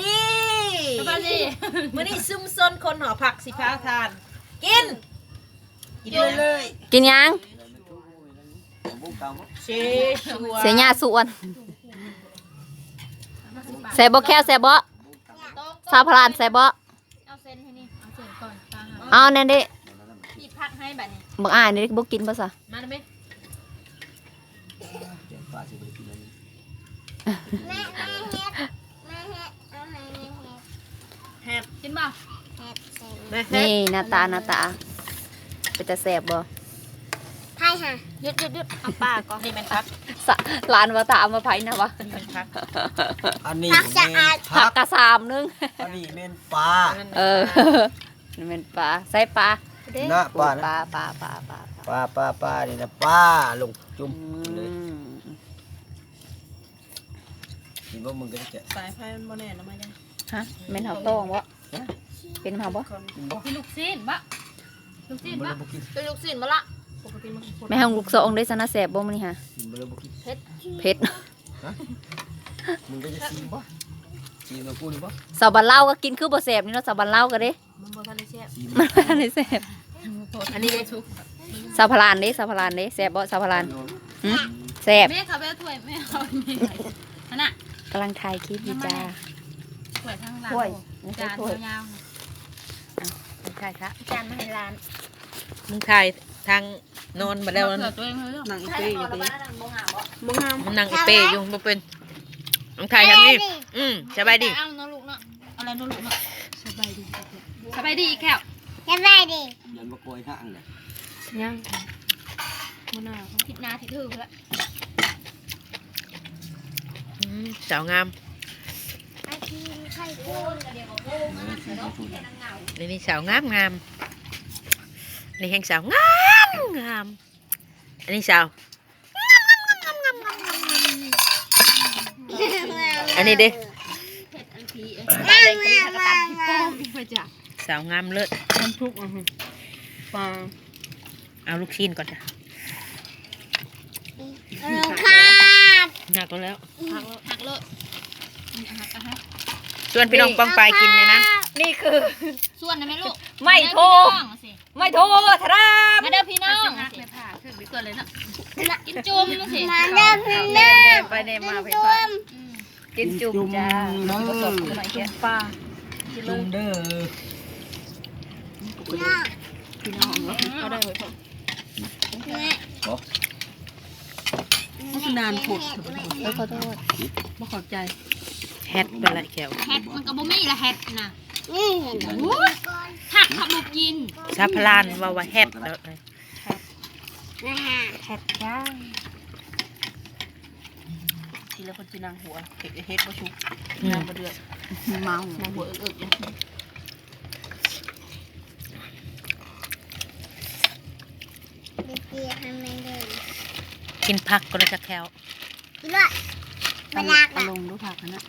ນີ້ ສະບາຍດີ ມື້ນີ້ຊຸມຊົນຄົນຫໍພັກຊິພາທານກິນ ກິນເລີຍ ກິນຫຍັງ? ເຊຊວນ ເຊຍາຊວນ ແຊບບໍ່ແຄວ ແຊບບໍ່? ຊາວພະລານແຊບບໍ່? ເອົາເສັ້ນໃຫ້ນີ້ ເອົາເສັ້ນກ່ອນ ເອົາແນ່ເດ້ ປີບຜັກໃຫ້ບາດນີ້ ບັກອ້າຍນີ້ບໍ່ກິນບໍ່ຊະ? ມາແລ້ວແມ່ ແກງປາຊິບໍ່ໄດ້ກິນແລ້ວນີ້ ແມ່ ແມ່ເຮັດ ແມ່ເຮັດ ເອົາໃຫ້ແມ່ເຮັດ ແຮບ ກິນບໍ່? ແຮບ ແຊບ ນີ້ໜ້າຕາ ໜ້າຕາ ເປັນຕາແຊບບໍ່? ໃຜຫາ ຢຸດໆໆ ເອົາປາກ່ອນ ນີ້ແມ່ນຜັກ ສະ ຫຼານວ່າຖ້າເອົາມາໃຜນະວະ ນີ້ແມ່ນຜັກ ອັນນີ້ ຜັກສະອາດ ແມ່ນຜັກ ຜັກກະສາມໜຶ່ງ ອັນນີ້ແມ່ນປາ ເອີ ນີ້ແມ່ນປາ ໃສ່ປາ ເດ້ ນະ ປານະ ປາ ປາ ປາ ປາ ປາ ປາ ປາ ນີ້ນະ ປາລົງຈຸ່ມ ອືມ ເລີຍ ກິນບໍ່ ມຶງກໍໄດ້ແກະ ສາຍໄຟມັນບໍ່ແນ່ນະ ມາຍັງ ຮະ ແມ່ນເຮົາຕ້ອງບໍ່? ເປັນເຮົາບໍ່? ກິນບໍ່? ກິນລູກຊີ້ນບໍ່? ລູກຊີ້ນບໍ່? ກິນ ເປັນລູກຊີ້ນບໍ່ລະ? ປົກກະຕິມັນ ແມ່ຫ້ອງລູກສອງເດ້ຊັ້ນນະ ແຊບບໍ່ມື້ນີ້ຫາ? ກິນບໍ່ແລ້ວບໍ່ກິນ ເຜັດ ເຜັດ ຮະ ມຶງກໍຈະຊີມບໍ່? ຊີມນຳກູນີ້ບໍ່? ສາວບ້ານລາວກໍກິນຄືບໍ່ແຊບນີ້ເນາະ ສາວບ້ານລາວກໍເດ້ ມັນບໍ່ທັນໄດ້ແຊບ ຊີມ ມັນບໍ່ທັນໄດ້ແຊບ ອັນນີ້ ສາວພະລານເດ້ ສາວພະລານເດ້ ແຊບບໍ່ສາວພະລານ? ຫຶ ແຊບ ແມ່ເຂົ້າໄປເອົາຖ້ວຍ ແມ່ເອົາ ອັນນະ ກຳລັງຖ່າຍຄລິບຢູ່ຈ້າ ຖ້ວຍທາງຫຼັງ ຖ້ວຍ ຈານຍາວໆ ອ່ະ ຖ່າຍຊະ ຈານມາໃຫ້ຫຼານ ມຶງຖ່າຍທາງ ນອນມາແລ້ວ ມາເຂືອຕົວເອງເລີຍ ນັ່ງອີເປ້ຢູ່ຕິ ບໍ່ງາມ ມັນນັ່ງອີເປ້ຢູ່ ບໍ່ເປັນ ຕ້ອງຖ່າຍທາງນີ້ ອືມ ສະບາຍດີ ເອົາເນາະລູກເນາະ ເອົາແລ້ວເນາະລູກເນາະ ສະບາຍດີ ສະບາຍດີອີກແລ້ວ ສະບາຍດີ ຍັງບໍ່ກ່ອຍຫ້າງເລີຍ ຍັງ ມື້ໜ້າ ທິດໜ້າທິດຮືພຸ້ນລະ ອືມ ສາວງາມ ນີ້ ນີ້ສາວງາມໆ ນີ້ແຮ່ງສາວງາມໆ ອັນນີ້ສາວ ອັນນີ້ເດ້ ສາວງາມເລີດ ປາ ເອົາລູກຊີ້ນກ່ອນຈ້ະ ເອີ ຄັບ ຫັກແລ້ວ ຫັກເລີຍ ຫັກ ຫັກ ຫັກ ຊວນພີ່ນ້ອງປ້ອງປາຍກິນແດ່ນະ ນີ້ຄື ຊວນນະແມ່ລູກ ໄມ້ໂທ ມາເດີພີ່ນ້ອງ ມາເດີພີ່ນ້ອງ ຊິຫັກແມ່ຜ່າຄືໄປກ່ອນເລີຍເນາະ ກິນຈຸ່ມຊິ ມາເດີພີ່ນ້ອງ ແມ່ໄປແນ່ມາໄປ ກິນຈຸ່ມ ກິນຈຸ່ມຈ້າ ກິນຈຸ່ມເດີ ປາ ກິນເລີຍ ຈຸ່ມເດີ ພີ່ນ້ອງ ເອົາໄດ້ເວີຍ ບໍ່ ມັນຄືນານໂພດ ເອີ ຂໍໂທດ ບໍ່ເຂົ້າໃຈ ແຮັດໄປລະແກ້ວ ແຮັດມັນກໍບໍ່ມີລະແຮັດນະ ນີ້ ໂອ້ຍ ຜັກເຂົາບໍ່ກິນ ຊາວພະລານເວົ້າວ່າແຮັດ ແຮັດຈ້າ ກິນແລ້ວເພິ່ນຊິນັ່ງຫົວ ເຮັດ ເຮັດບໍ່ສຸກ ອືມ ນ້ຳບໍ່ເດືອດ ເມົາ ນັ່ງຫົວເອິກໆ ກິນຜັກກໍໄດ້ຈັກແຂ້ວ ກິນເລີຍ ບໍ່ຢາກ ເອົາລົງດູຜັກຫັ້ນນະ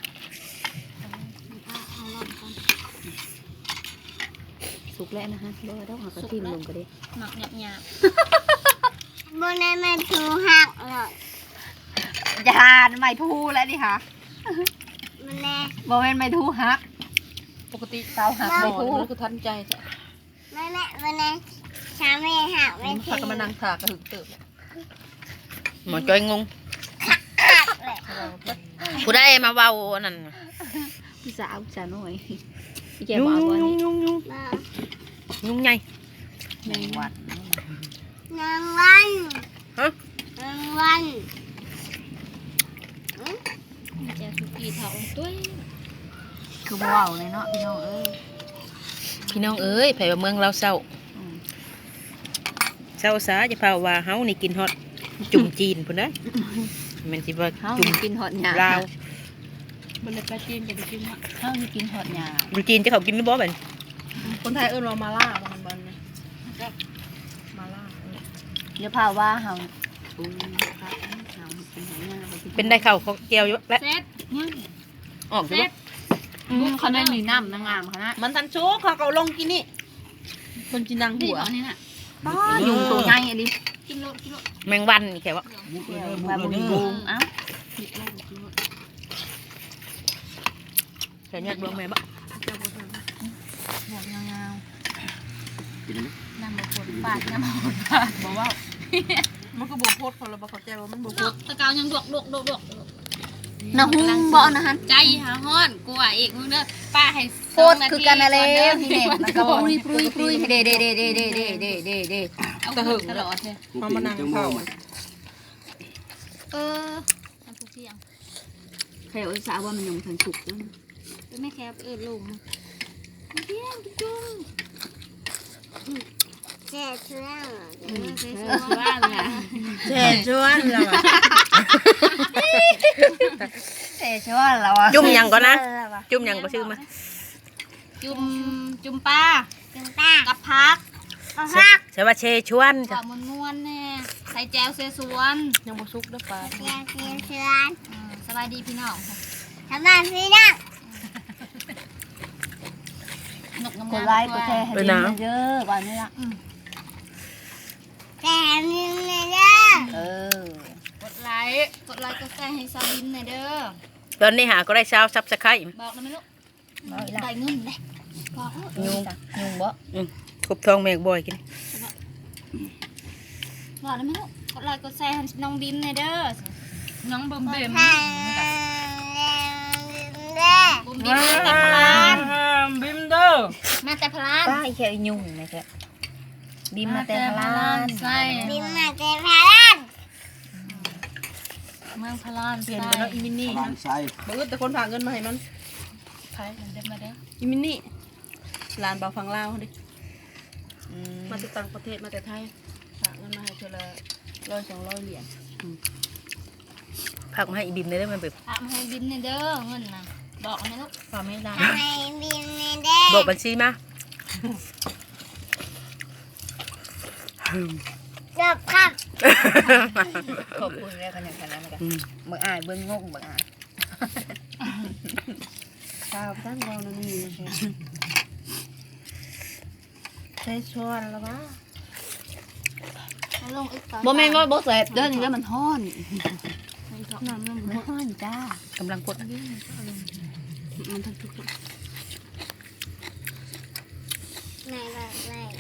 ສຸກແລ້ວນະຮະ ບໍ່ວ່າດອກ ເຮົາກໍຖິ້ມລົງກໍໄດ້ ໝາກຫຍາບໆ ບໍ່ໄດ້ແມ່ນຖືຫັກເລີຍ ຢ່າ ໄມ້ພູແລ້ວນີ້ຫາ ມັນແນ່ ບໍ່ແມ່ນໄມ້ທູຫັກ ປົກກະຕິເຕົາຫັກ ບໍ່ ໄມ້ທູ ມັນຄືທັນໃຈແທ້ ແມ່ ແມ່ ແມ່ ແມ່ ສາມີຫາກແມ່ ມັນພາກັນມານັ່ງຖ້າກະຫຶກເຕີບ ໝໍຈ້ອຍງົງ ຜູ້ໃດມາເວົ້າອັນນັ້ນ ຜູ້ສາວສາວນ້ອຍ ແກບໍ່ເອົາບໍ່ນີ້ ຍຸງໆໆໆ ບໍ່ ຍຸງໃຫຍ່ ແມງວັນ ແມງວັນ ຮະ ແມງວັນ ແຈກສຸກີ້ເຖົ້າຕຸ້ຍ ຄືບໍ່ເວົ້າເລີຍເນາະ ພີ່ນ້ອງເອີຍ ພີ່ນ້ອງເອີຍ ໃຜວ່າເມືອງລາວເຊົ້າ ອືມ ເຊົ້າສາ ຢ່າພາວ່າເຮົານີ້ກິນຮອດຈຸ່ມຈີນພຸ້ນເດີ ແມ່ນຊິວ່າ ເຮົາ ຈຸ່ມ ກິນຮອດຫຍ້າ ລາວ ບໍ່ໄດ້ໄປຈີນກໍໄດ້ກິນເນາະ ເຮົານີ້ກິນຮອດຫຍ້າ ຢູ່ຈີນເຂົາກິນບໍ່ບັດນີ້ ຄົນໄທເອີ້ນວ່າມາລ່າ ບໍ່ແມ່ນບໍ່ນີ້ ມາລ່າ ຢ່າພາວ່າເຮົາ ເປັນໄດ້ເຂົ້າຂອງແຈ່ວຢູ່ແຫຼະ ແຊບ ອອກຢູ່ບໍ່ ອືມ ເຂົາໄດ້ມີນ້ຳນາງງາມຂະໜາດ ມັນທັນສຸກ ເຂົາກໍເອົາລົງກິນນີ້ ເພິ່ນຊິນັ່ງຫົວ ນີ້ນະ ປ້າ ຍຸງໂຕໃຫຍ່ອີ່ຫຼີ ກິນໂລດ ກິນໂລດ ແມງວັນນີ້ແຄ່ວ່າ ບຸກເລີຍ ບຸກເລີຍ ເອົ້າ ກິນໂລດ ກິນໂລດ. ຈະຍອດບວກແມ່ບໍ່? ບວກຍາວໆ ກິນໄດ້ໄໝ? ນ້ຳບໍ່ພົດປາກ ນ້ຳບໍ່ພົດປາກ ບໍ່ເວົ້າ ມັນຄືບໍ່ພົດ ເຂົາລະບໍ່ເຂົ້າໃຈວ່າມັນບໍ່ພົດ ຕະກາວຍັງດວກໆໆໆ ນະຫຸ່ງບໍ່ນະຫັ້ນ ໃຈຫາຮ້ອນກວ່າອີກ ມຶງເດີ ປ້າໃຫ້ໂພດຄືກັນນັ້ນແຫຼະ ນີ້ແຫຼະ ມັນກໍ ປຸຍໆໆ ເດ້ໆ ຕະຫຶງຕະຫຼອດເລີຍ ເຮົາມານັ່ງເຝົ້າ ເອີ ໃຜເອົາສາວ່າມັນຍັງບໍ່ທັນສຸກເດີ ແມ່ແຄບເອີ້ນລົງມາ ເພງຈຸ້ງ ແຊ່ຊວນ ເອີ ແຊ່ຊວນ ແຊ່ຊວນລະວ່າ ແຊ່ຊວນລະວ່າ ຈຸ້ມຫຍັງກ່ອນນະ ຈຸ້ມຫຍັງກໍຊື່ມາ ຈຸ້ມ ຈຸ້ມປາ ຈຸ້ມປາ ກັບຜັກ ກັບຜັກ ສະ ສະວ່າເຊຊວນ ເວົ້າມ່ວນໆແດ່ ໃສ່ແຈ່ວເຊຊວນ ຍັງບໍ່ສຸກເດີປາ ແຈ່ວເຊຊວນ ອືມ ສະບາຍດີພີ່ນ້ອງ ສະບາຍດີພີ່ນ້ອງ ນົກງາມໆ ກົດໄລກົດແຊໃຫ້ບິມແດ່ເດີ ວ່ານີ້ລະ ອືມ ແຊໃຫ້ບິມແດ່ເດີ ເອີ ກົດໄລ ກົດໄລກົດແຊໃຫ້ສາວບິມແດ່ເດີ ຕອນນີ້ຫາກໍໄດ້ຊາວຊັບສະໄຄ ບອກນຳແມ່ລູກ ໄດ້ເງິນເດ້ ບອກ ຍຸງ ຍຸງບໍ່? ອືມ ຄົບທອງແມ່ກະບໍ່ໃຫ້ກິນ ບອກນຳແມ່ລູກ ກົດໄລກົດແຊໃຫ້ນ້ອງບິມແດ່ເດີ ນ້ອງເບິ່ມເບັມ ເບິ່ມເບັມ ມາແຕ່ພະລານ ບິມເດີ ມາແຕ່ພະລານ ປ້າ ອີແຄ່ຍຸງນະແທ້ ບິມມາແຕ່ພະລານ ບິມມາແຕ່ພະລານ ເມືອງພະລານ ປ່ຽນໄປເນາະ ອີມິນນີ້ ພະລານໄຊ ບໍ່ອຶດແຕ່ຄົນຝາກເງິນມາໃຫ້ມັນ ໃຜ ມັນເດີມາເດີ ອີມິນນີ້ ຫຼານບ່າວຝັ່ງລາວເຮົາເດ້ ອືມ ມາແຕ່ຕ່າງປະເທດ ມາແຕ່ໄທ ຝາກເງິນມາໃຫ້ເທື່ອລະຮ້ອຍສອງຮ້ອຍຫຼຽນ ອືມ ຝາກມາໃຫ້ອີບິມແດ່ເດີ ແມ່ນເບີ ຝາກມາໃຫ້ບິມແດ່ເດີ ເງິນນະ ບອກແມ່ລູກ ຝາກມາໃຫ້ຫຼານ ໃຫ້ບິມແດ່ເດີ ບອກບັນຊີມາ ເກີບຄັບ ຂອບຄຸນແລ້ວ ຂະຫຍັນຂະຫຍັນ ອືມ ບັກອາຍເບິ່ງງົງ ບັກອາຍ ຊາວຊັ້ນເວົ້ານຳນີ້ ໃສ່ຊວນລະຫວາ ບໍ່ແມ່ນວ່າບໍ່ແຊບເດີ ນີ້ມັນຮ້ອນ ນ້ຳມັນຮ້ອນຈ້າ ກຳລັງກົດ ມັນທັງທຸກ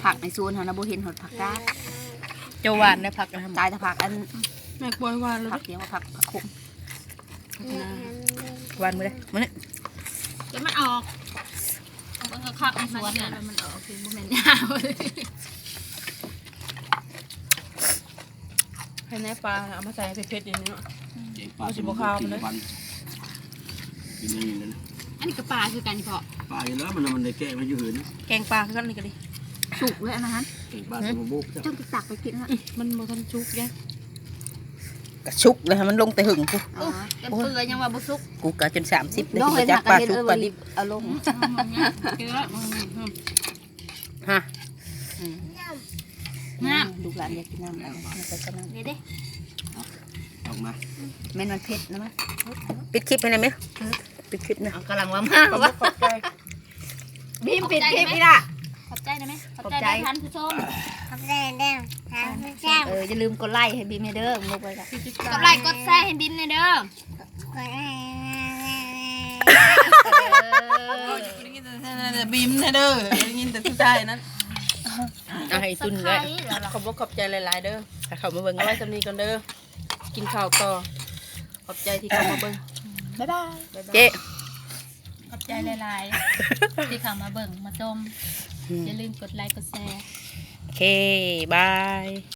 ຜັກໃນສວນຫັ້ນນະ ບໍ່ເຫັນຮອດຜັກກາດ ເຈົ້າຫວານໄດ້ຜັກນະ ຕາຍແຕ່ຜັກອັນ ແມ່ກວຍຫວານແລ້ວ ຜັກຫຍັງວ່າ ຜັກ ຜັກຂົມ ຫວານມື້ໃດ ມື້ນີ້ ແຕ່ມັນອອກ ເບິ່ງຄັກໆ ໃນສວນນະ ມັນອອກ ຄືບໍ່ແມ່ນຍາວ ໃຫ້ໃນປາເອົາມາໃສ່ເຜັດໆ ຢູ່ນີ້ເນາະ ແກງປາ ມັນຊິບໍ່ຄາວເລີຍ ກິນຢ່າງນີ້ເລີຍນະ ອັນນີ້ກໍປາຄືກັນເພາະ ປາຢູ່ແລ້ວ ມັນ ມັນໄດ້ແກະມາຢູ່ເຫີນ ແກງປາຄືກັນນີ້ກໍດີ ສຸກແລ້ວອັນນັ້ນ ແກງປາ ຫືມ ສົມບູກ ເຈົ້າຊິຕັກໄປກິນລະ ມັນບໍ່ທັນສຸກເດ້ ກະສຸກແລ້ວ ມັນລົງແຕ່ຫຶງພຸ້ນ ໂອ້ ຈົນເປື່ອຍຍັງວ່າບໍ່ສຸກ ກູກະຈົນສາມສິບ ລອງໃຫ້ ຊິຈັກປາສຸກປາດິບ ເອົາລົງ ອືມ ກິນແລ້ວ ຮະ ອືມ ນ້ຳ ລູກຫຼານຢາກກິນນ້ຳ ເອົາ ເອົາໃສ່ນ້ຳ ນີ້ເດ້ ອອກມາ ແມ່ນມັນເຜັດນະ ມາ ປິດຄລິບໃຫ້ແດ່ແມ່ ເອີ ປິດຄລິບນະ ເອົາ ກຳລັງວ່າມາ ຂອບໃຈ ບີມ ປິດຄລິບນີ້ລະ ຂອບໃຈໄດ້ໄໝ? ຂອບໃຈເດີທ່ານຜູ້ຊົມ ຂອບໃຈເດີທ່ານຜູ້ຊົມ ເອີ ຢ່າລືມກົດໄລໃຫ້ບີມແດ່ເດີ ກົດໄລ ກົດໄລກົດແຊໃຫ້ບີມແດ່ເດີ ເອີ ໄດ້ຍິນແຕ່ບີມແດ່ເດີ ໄດ້ຍິນແຕ່ສຸດທ້າຍນັ້ນ ເອົາໃຫ້ຕຸ່ນໄວ້ ຂອບອົກຂອບໃຈຫຼາຍໆເດີ ຖ້າເຂົ້າມາເບິ່ງ ເອົາໄວ້ສ່ຳນີ້ກ່ອນເດີ ກິນເຂົ້າຕໍ່ ຂອບໃຈທີ່ເຂົ້າມາເບິ່ງ ບາຍບາຍ ເຈ້ ຂອບໃຈຫຼາຍໆ ທີ່ເຂົ້າມາເບິ່ງມາຊົມ ອືມ ຢ່າລືມກົດໄລກົດແຊ ໂອເຄ ບາຍ.